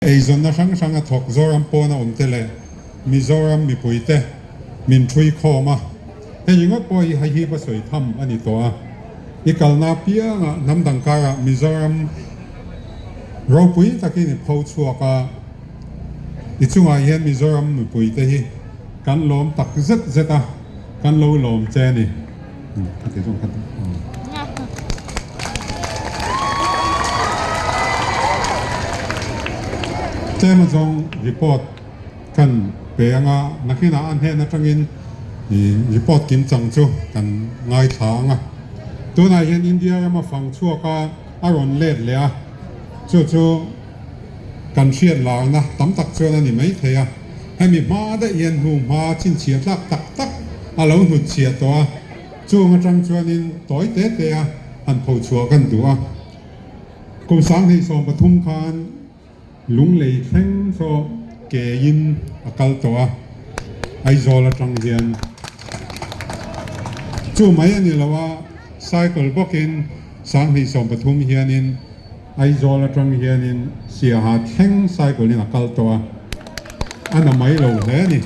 Eizawnna hrang hrang a thawk Zoram pawna awmte leh Mizoram mipuite min ṭhui khawm a, hei ringawt pawh hi hahip a sawi tham a ni tawh a. I kalna apiangah hnam dang karah Mizoram ropui takin i pho chhuak a, i chungah hian Mizoram mipuite hi kan lawm tak zet zet a, kan lo lawm che a ni. Tlema zawng report kan pe anga nakinah a hnen atangin report kim chang chu kan ngaithla ang a. Tunah hian India rama fang chhuak a a rawn let leh a, chu chu kan hriat larna tam tak chuan a ni maithei a. Hemi hma daih hian hnu hma chhinchhiah tlak tak tak a lo hnutchhiah tawh a, chung atang chuanin tawi te te a han pho chhuah kan duh a. Kum 2013 khan Lunglei thleng chaw keiin a kal tawh a, Aizawl atang hian chu mai a ni lo a, cycle bawkin 2013 hianin Aizawl atang hianin Siaha thleng cycle in a kal tawh a, a na mai lo hle a ni.